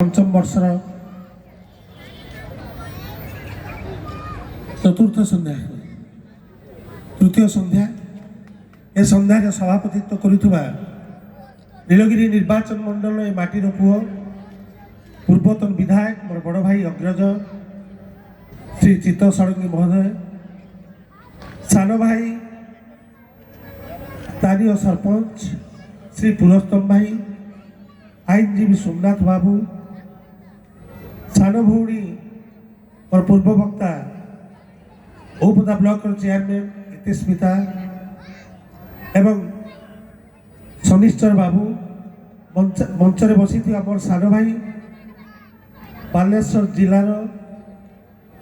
ପଞ୍ଚମ ବର୍ଷର ଚତୁର୍ଥ ସନ୍ଧ୍ୟା, ତୃତୀୟ ସନ୍ଧ୍ୟା। ଏ ସନ୍ଧ୍ୟାରେ ସଭାପତିତ୍ୱ କରୁଥିବା ନୀଳଗିରି ନିର୍ବାଚନ ମଣ୍ଡଳର ଏ ମାଟିର ପୁଅ, ପୂର୍ବତନ ବିଧାୟକ, ମୋର ବଡ଼ ଭାଇ ଅଗ୍ରଜ ଶ୍ରୀ ଚିତ୍ତ ଷଡ଼ଙ୍ଗୀ ମହୋଦୟ, ସାନ ଭାଇ ସ୍ଥାନୀୟ ସରପଞ୍ଚ ଶ୍ରୀ ପୁରସ୍ତମ ଭାଇ, ଆଇନଜୀବୀ ସୋମନାଥ ବାବୁ, ସାନ ଭଉଣୀ ମୋର ପୂର୍ବ ବକ୍ତା ଔପଦା ବ୍ଲକର ଚେୟାରମ୍ୟାନ୍ ଇତିସ୍ମିତା ଏବଂ ଶନିଶ୍ଚର ବାବୁ, ମଞ୍ଚରେ ବସିଥିବା ମୋର ସାନ ଭାଇ ବାଲେଶ୍ୱର ଜିଲ୍ଲାର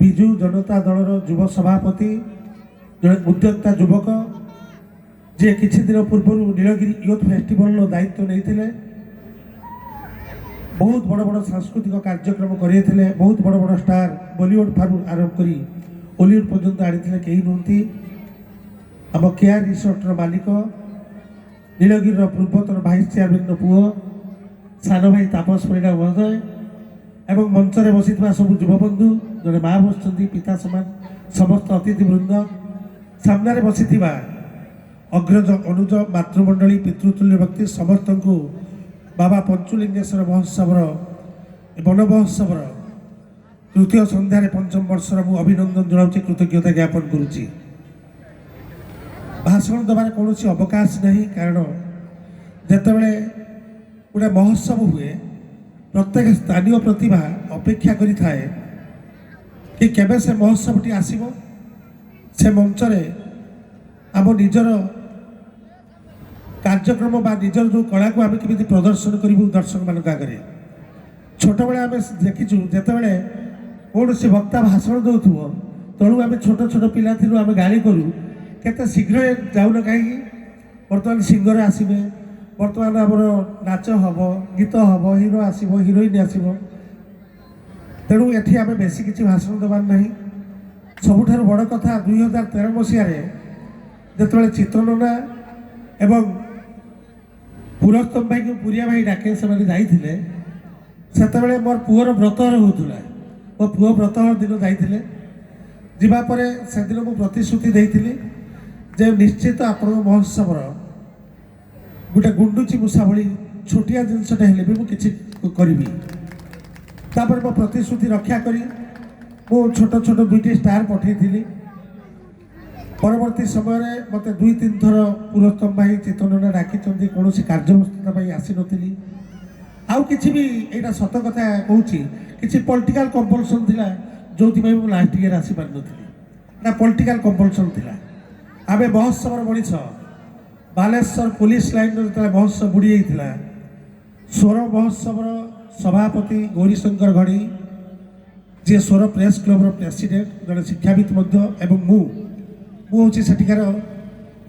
ବିଜୁ ଜନତା ଦଳର ଯୁବ ସଭାପତି, ଜଣେ ଉଦ୍ୟୋକ୍ତା ଯୁବକ, ଯିଏ କିଛି ଦିନ ପୂର୍ବରୁ ନୀଳଗିରି ୟୁଥ୍ ଫେଷ୍ଟିଭାଲର ଦାୟିତ୍ୱ ନେଇଥିଲେ, ବହୁତ ବଡ଼ ବଡ଼ ସାଂସ୍କୃତିକ କାର୍ଯ୍ୟକ୍ରମ କରିଥିଲେ, ବହୁତ ବଡ଼ ବଡ଼ ଷ୍ଟାର ବଲିଉଡ଼ ଠାରୁ ଆରମ୍ଭ କରି ଓଲିଉଡ଼ ପର୍ଯ୍ୟନ୍ତ ଆଣିଥିଲେ, କେହି ନୁହନ୍ତି ଆମ କେୟାର ରିସୋର୍ଟର ମାଲିକ, ନୀଳଗିରିର ପୂର୍ବତନ ଭାଇସ୍ ଚେୟାରମ୍ୟାନର ପୁଅ ସାନ ଭାଇ ତାପସ ପରିଡ଼ା ମହୋଦୟ ଏବଂ ମଞ୍ଚରେ ବସିଥିବା ସବୁ ଯୁବବନ୍ଧୁ, ଜଣେ ମା ବସିଛନ୍ତି ପିତା ସମାନ, ସମସ୍ତ ଅତିଥିବୃନ୍ଦ, ସାମ୍ନାରେ ବସିଥିବା ଅଗ୍ରଜ ଅନୁଜ ମାତୃମଣ୍ଡଳୀ, ପିତୃତୁଲ୍ୟ ବ୍ୟକ୍ତି ସମସ୍ତଙ୍କୁ ବାବା ପଞ୍ଚୁଲିଙ୍ଗେଶ୍ୱର ମହୋତ୍ସବର ବନ ମହୋତ୍ସବର ତୃତୀୟ ସନ୍ଧ୍ୟାରେ ପଞ୍ଚମ ବର୍ଷର ମୁଁ ଅଭିନନ୍ଦନ ଜଣାଉଛି, କୃତଜ୍ଞତା ଜ୍ଞାପନ କରୁଛି। ଭାଷଣ ଦେବାର କୌଣସି ଅବକାଶ ନାହିଁ, କାରଣ ଯେତେବେଳେ ଗୋଟେ ମହୋତ୍ସବ ହୁଏ ପ୍ରତ୍ୟେକ ସ୍ଥାନୀୟ ପ୍ରତିଭା ଅପେକ୍ଷା କରିଥାଏ କି କେବେ ସେ ମହୋତ୍ସବଟି ଆସିବ, ସେ ମଞ୍ଚରେ ଆମ ନିଜର କାର୍ଯ୍ୟକ୍ରମ ବା ନିଜର ଯେଉଁ କଳାକୁ ଆମେ କେମିତି ପ୍ରଦର୍ଶନ କରିବୁ ଦର୍ଶକମାନଙ୍କ ଆଗରେ। ଛୋଟବେଳେ ଆମେ ଦେଖିଛୁ, ଯେତେବେଳେ କୌଣସି ବକ୍ତା ଭାଷଣ ଦେଉଥିବ, ତେଣୁ ଆମେ ଛୋଟ ଛୋଟ ପିଲା ଥିଲୁ, ଆମେ ଗାଳି କରୁ, କେତେ ଶୀଘ୍ର ଯାଉନ କାହିଁକି, ବର୍ତ୍ତମାନ ସିଙ୍ଗର ଆସିବେ, ବର୍ତ୍ତମାନ ଆମର ନାଚ ହେବ, ଗୀତ ହେବ, ହିରୋ ଆସିବ, ହିରୋଇନ୍ ଆସିବ। ତେଣୁ ଏଠି ଆମେ ବେଶୀ କିଛି ଭାଷଣ ଦେବାର ନାହିଁ। ସବୁଠାରୁ ବଡ଼ କଥା, 2013 ମସିହାରେ ଯେତେବେଳେ ଚିତ୍ରନନା ଏବଂ ପୁରସ୍ତମ ଭାଇକୁ ପୁରିଆ ଭାଇ ଡାକେ, ସେମାନେ ଯାଇଥିଲେ, ସେତେବେଳେ ମୋର ପୁଅର ବ୍ରତଘର ହେଉଥିଲା। ମୋ ପୁଅ ବ୍ରତଘର ଦିନ ଯାଇଥିଲେ। ଯିବା ପରେ ସେଦିନ ମୁଁ ପ୍ରତିଶ୍ରୁତି ଦେଇଥିଲି ଯେ ନିଶ୍ଚିତ ଆପଣଙ୍କ ମହୋତ୍ସବର ଗୋଟେ ଗୁଣ୍ଡୁଚି ମୂଷା ଭଳି ଛୋଟିଆ ଜିନିଷଟା ହେଲେ ବି ମୁଁ କିଛି କରିବି। ତାପରେ ମୋ ପ୍ରତିଶ୍ରୁତି ରକ୍ଷା କରି ମୁଁ ଛୋଟ ଛୋଟ ଦୁଇଟି ଷ୍ଟାର ପଠାଇଥିଲି। ପରବର୍ତ୍ତୀ ସମୟରେ ମୋତେ 2-3 ଥର ପୁରସ୍ତମ ଭାଇ, ଚେତନନା ଡାକିଛନ୍ତି, କୌଣସି କାର୍ଯ୍ୟବସ୍ଥା ପାଇଁ ଆସିନଥିଲି। ଆଉ କିଛି ବି, ଏଇଟା ସତ କଥା କହୁଛି, କିଛି ପଲିଟିକାଲ କମ୍ପଲସନ୍ ଥିଲା, ଯେଉଁଥିପାଇଁ ମୁଁ ଲାଷ୍ଟ ଇୟର ଆସିପାରିନଥିଲି। ଏଇଟା ପଲିଟିକାଲ କମ୍ପଲସନ୍ ଥିଲା। ଆମେ ମହୋତ୍ସବର ମଣିଷ। ବାଲେଶ୍ୱର ପୋଲିସ ଲାଇନ୍ର ଯେତେବେଳେ ମହୋତ୍ସବ ବୁଡ଼ି ଯାଇଥିଲା, ସ୍ୱର ମହୋତ୍ସବର ସଭାପତି ଗୌରୀଶଙ୍କର ଘଡ଼ି, ଯିଏ ସ୍ୱର ପ୍ରେସ୍ କ୍ଲବର ପ୍ରେସିଡେଣ୍ଟ, ଜଣେ ଶିକ୍ଷାବିତ୍ ମଧ୍ୟ, ଏବଂ ମୁଁ ହେଉଛି ସେଠିକାର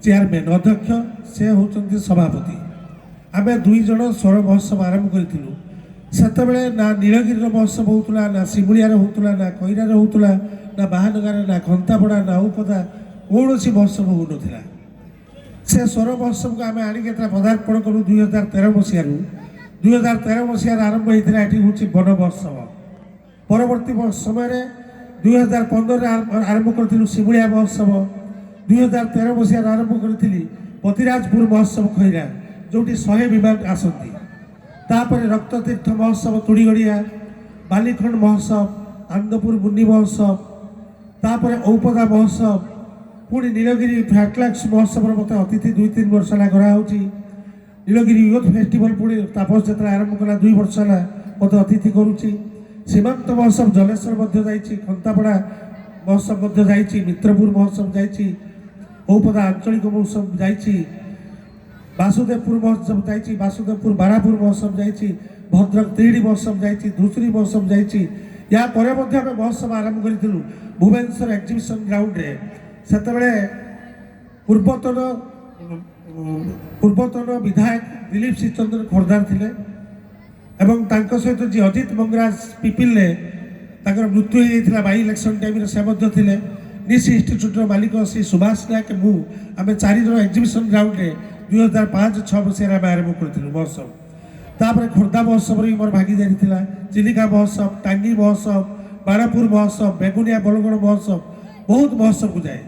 ଚେୟାରମ୍ୟାନ୍, ଅଧ୍ୟକ୍ଷ, ସେ ହେଉଛନ୍ତି ସଭାପତି। ଆମେ ଦୁଇ ଜଣ ସ୍ୱର ମହୋତ୍ସବ ଆରମ୍ଭ କରିଥିଲୁ। ସେତେବେଳେ ନା ନୀଳଗିରିର ମହୋତ୍ସବ ହେଉଥିଲା, ନା ଶିମୁଳିଆରେ ହେଉଥିଲା, ନା ଖଇରାରେ ହେଉଥିଲା, ନା ବାହାନଗାରେ, ନା ଖନ୍ତାପଡ଼ା, ନା ଔପଦା, କୌଣସି ମହୋତ୍ସବ ହେଉନଥିଲା। ସେ ସ୍ୱର ମହୋତ୍ସବକୁ ଆମେ ଆଣିକି ଯେତେବେଳେ ପଦାର୍ପଣ କଲୁ 2013 ମସିହାରୁ, 2013 ମସିହାରେ ଆରମ୍ଭ ହେଇଥିଲା, ଏଠି ହେଉଛି ବନ ମହୋତ୍ସବ। ପରବର୍ତ୍ତୀ ସମୟରେ 2015ରେ ଆରମ୍ଭ କରିଥିଲୁ ଶିମୁଳିଆ ମହୋତ୍ସବ। 2013 ମସିହାରେ ଆରମ୍ଭ କରିଥିଲି ପତିରାଜପୁର ମହୋତ୍ସବ ଖଇରା, ଯେଉଁଠି 100 ବିମାନ ଆସନ୍ତି। ତାପରେ ରକ୍ତତୀର୍ଥ ମହୋତ୍ସବ ତୁଡ଼ିଗଡ଼ିଆ, ବାଲିଖଣ୍ଡ ମହୋତ୍ସବ, ଆନନ୍ଦପୁର ମୁନି ମହୋତ୍ସବ, ତାପରେ ଔପଦା ମହୋତ୍ସବ, ପୁଣି ନୀଳଗିରି ଫ୍ଲାଟଲାକ୍ସ ମହୋତ୍ସବର ମୋତେ ଅତିଥି 2-3 ବର୍ଷ ହେଲା କରାହେଉଛି। ନୀଳଗିରି ୟୁଥ୍ ଫେଷ୍ଟିଭାଲ ପୁଣି ତାପସ ଯେତେବେଳେ ଆରମ୍ଭ କଲା 2 ବର୍ଷ ହେଲା ମୋତେ ଅତିଥି କରୁଛି। ସୀମାନ୍ତ ମହୋତ୍ସବ ଜଲେଶ୍ୱର ମଧ୍ୟ ଯାଇଛି, ଖନ୍ତାପଡ଼ା ମହୋତ୍ସବ ମଧ୍ୟ ଯାଇଛି, ମିତ୍ରପୁର ମହୋତ୍ସବ ଯାଇଛି, ଔପଦା ଆଞ୍ଚଳିକ ମହୋତ୍ସବ ଯାଇଛି, ବାସୁଦେବପୁର ମହୋତ୍ସବ ଯାଇଛି, ବାସୁଦେବପୁର ବାରାପୁର ମହୋତ୍ସବ ଯାଇଛି, ଭଦ୍ରକ ତିହିଡ଼ି ମହୋତ୍ସବ ଯାଇଛି, ଧୂସରି ମହୋତ୍ସବ ଯାଇଛି। ୟା ପରେ ମଧ୍ୟ ଆମେ ମହୋତ୍ସବ ଆରମ୍ଭ କରିଥିଲୁ ଭୁବନେଶ୍ୱର ଏକ୍ଜିବିସନ୍ ଗ୍ରାଉଣ୍ଡରେ। ସେତେବେଳେ ପୂର୍ବତନ ବିଧାୟକ ଦିଲ୍ଲୀପ ଶ୍ରୀଚନ୍ଦନ ଖୋର୍ଦ୍ଧାର ଥିଲେ ଏବଂ ତାଙ୍କ ସହିତ ଯିଏ ଅଜିତ ମଙ୍ଗରାଜ ପିପିଲରେ ତାଙ୍କର ମୃତ୍ୟୁ ହୋଇଯାଇଥିଲା ବାଇ ଇଲେକ୍ସନ୍ ଟାଇମ୍ରେ, ସେ ମଧ୍ୟ ଥିଲେ। ନିସ୍ ଇନଷ୍ଟିଚ୍ୟୁଟ୍ର ମାଲିକ ଶ୍ରୀ ସୁଭାଷ ନାୟକ, ମୁଁ, ଆମେ 4 ଜଣ ଏକ୍ଜିବିସନ୍ ଗ୍ରାଉଣ୍ଡରେ 2005-6 ମସିହାରେ ଆମେ ଆରମ୍ଭ କରିଥିଲୁ ମହୋତ୍ସବ। ତାପରେ ଖୋର୍ଦ୍ଧା ମହୋତ୍ସବରେ ବି ମୋର ଭାଗିଦାରୀ ଥିଲା। ଚିଲିକା ମହୋତ୍ସବ, ଟାଙ୍ଗୀ ମହୋତ୍ସବ, ବାଣପୁର ମହୋତ୍ସବ, ବେଗୁନିଆ ବୋଲଗଡ଼ ମହୋତ୍ସବ, ବହୁତ ମହୋତ୍ସବକୁ ଯାଏ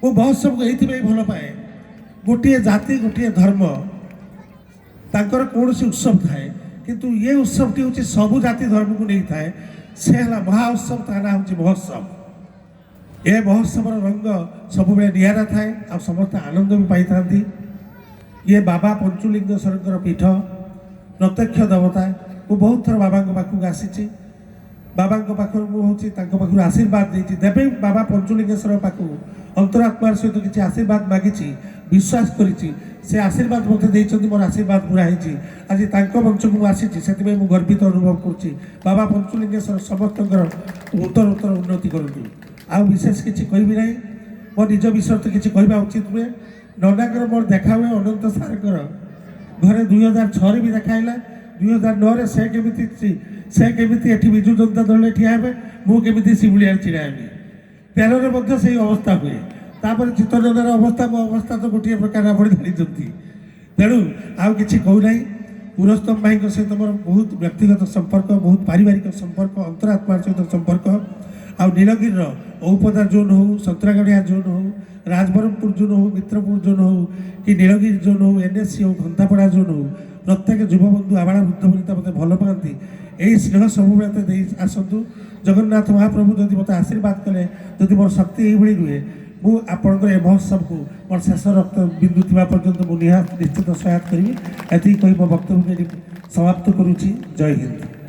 ମୁଁ। ମହୋତ୍ସବକୁ ଏଇଥିପାଇଁ ଭଲ ପାଏ, ଗୋଟିଏ ଜାତି, ଗୋଟିଏ ଧର୍ମ, ତାଙ୍କର କୌଣସି ଉତ୍ସବ ଥାଏ, କିନ୍ତୁ ଇଏ ଉତ୍ସବଟି ହେଉଛି ସବୁ ଜାତି ଧର୍ମକୁ ନେଇଥାଏ। ସେ ହେଲା ମହା ଉତ୍ସବ, ତା ନାଁ ହେଉଛି ମହୋତ୍ସବ। ଏ ମହୋତ୍ସବର ରଙ୍ଗ ସବୁବେଳେ ନିଆରା ଥାଏ ଆଉ ସମସ୍ତେ ଆନନ୍ଦ ବି ପାଇଥାନ୍ତି। ଇଏ ବାବା ପଞ୍ଚୁଲିଙ୍ଗେଶ୍ୱରଙ୍କର ପୀଠ, ପ୍ରତ୍ୟକ୍ଷ ଦେବତା। ମୁଁ ବହୁତ ଥର ବାବାଙ୍କ ପାଖକୁ ଆସିଛି। ବାବାଙ୍କ ପାଖରୁ ମୁଁ ହେଉଛି ତାଙ୍କ ପାଖରୁ ଆଶୀର୍ବାଦ ଦେଇଛି। ଦେବେ ବାବା ପଞ୍ଚୁଲିଙ୍ଗେଶ୍ୱର ପାଖକୁ ଅନ୍ତରାତ୍ମାର ସହିତ କିଛି ଆଶୀର୍ବାଦ ମାଗିଛି, ବିଶ୍ୱାସ କରିଛି, ସେ ଆଶୀର୍ବାଦ ମୋତେ ଦେଇଛନ୍ତି, ମୋର ଆଶୀର୍ବାଦ ପୁରା ହେଇଛି। ଆଜି ତାଙ୍କ ମଞ୍ଚକୁ ମୁଁ ଆସିଛି, ସେଥିପାଇଁ ମୁଁ ଗର୍ବିତ ଅନୁଭବ କରୁଛି। ବାବା ପଞ୍ଚୁଲିଙ୍ଗେଶ୍ୱର ସମସ୍ତଙ୍କର ଉତ୍ତର ଉତ୍ତର ଉନ୍ନତି କରନ୍ତୁ। ଆଉ ବିଶେଷ କିଛି କହିବି ନାହିଁ। ମୋ ନିଜ ବିଷୟରେ ତ କିଛି କହିବା ଉଚିତ ନୁହେଁ। ନନାଙ୍କର ମୋର ଦେଖା ହୁଏ ଅନନ୍ତ ସାର୍ଙ୍କର ଘରେ। 2006ରେ ବି ଦେଖା ହେଲା। 2009ରେ ସେ କେମିତି ଏଠି ବିଜୁ ଜନତା ଦଳରେ ଠିଆ ହେବେ, ମୁଁ କେମିତି ଶିବୁଳିଆରେ ଛିଡ଼ା ହେବି। 13ରେ ମଧ୍ୟ ସେଇ ଅବସ୍ଥା ହୁଏ। ତାପରେ ଚିତ୍ତରଞ୍ଜନର ଅବସ୍ଥା, ମୋ ଅବସ୍ଥା ତ ଗୋଟିଏ ପ୍ରକାର, ଆପଣ ଜାଣିଛନ୍ତି। ତେଣୁ ଆଉ କିଛି କହୁନାହିଁ। ପୁରସ୍ତମ ଭାଇଙ୍କ ସହିତ ମୋର ବହୁତ ବ୍ୟକ୍ତିଗତ ସମ୍ପର୍କ, ବହୁତ ପାରିବାରିକ ସମ୍ପର୍କ, ଅନ୍ତରାତ୍ମାର ସହିତ ସମ୍ପର୍କ। ଆଉ ନୀଳଗିରିର ଔପଦା ଜୋନ୍ ହଉ, ସନ୍ତରାଗଡ଼ିଆ ଜୋନ୍ ହଉ, ରାଜବରମପୁର ଜୋନ୍ ହଉ, ମିତ୍ରପୁର ଜୋନ୍ ହଉ କି ନୀଳଗିରି ଜୋନ୍ ହଉ, ଏନ୍ଏସି ହଉ, ଘଣ୍ଟାପଡ଼ା ଜୋନ୍ ହଉ, ପ୍ରତ୍ୟେକ ଯୁବବନ୍ଧୁ, ଆବାଳ ବୃଦ୍ଧ ବନିତା ମୋତେ ଭଲ ପାଆନ୍ତି। ଏହି ସ୍ନେହ ସବୁବେଳେ ମୋତେ ଦେଇ ଆସନ୍ତୁ। ଜଗନ୍ନାଥ ମହାପ୍ରଭୁ ଯଦି ମୋତେ ଆଶୀର୍ବାଦ କଲେ, ଯଦି ମୋର ଶକ୍ତି ଏଇଭଳି ରୁହେ, ମୁଁ ଆପଣଙ୍କର ଏ ମହୋତ୍ସବକୁ ମୋର ଶେଷ ରକ୍ତ ବିନ୍ଦୁ ଥିବା ପର୍ଯ୍ୟନ୍ତ ମୁଁ ନିହାତି ନିଶ୍ଚିତ ସହାୟତା କରିବି। ଏତିକି କହି ମୋ ବକ୍ତବ୍ୟକୁ ଏଠି ସମାପ୍ତ କରୁଛି। ଜୟ ହିନ୍ଦ।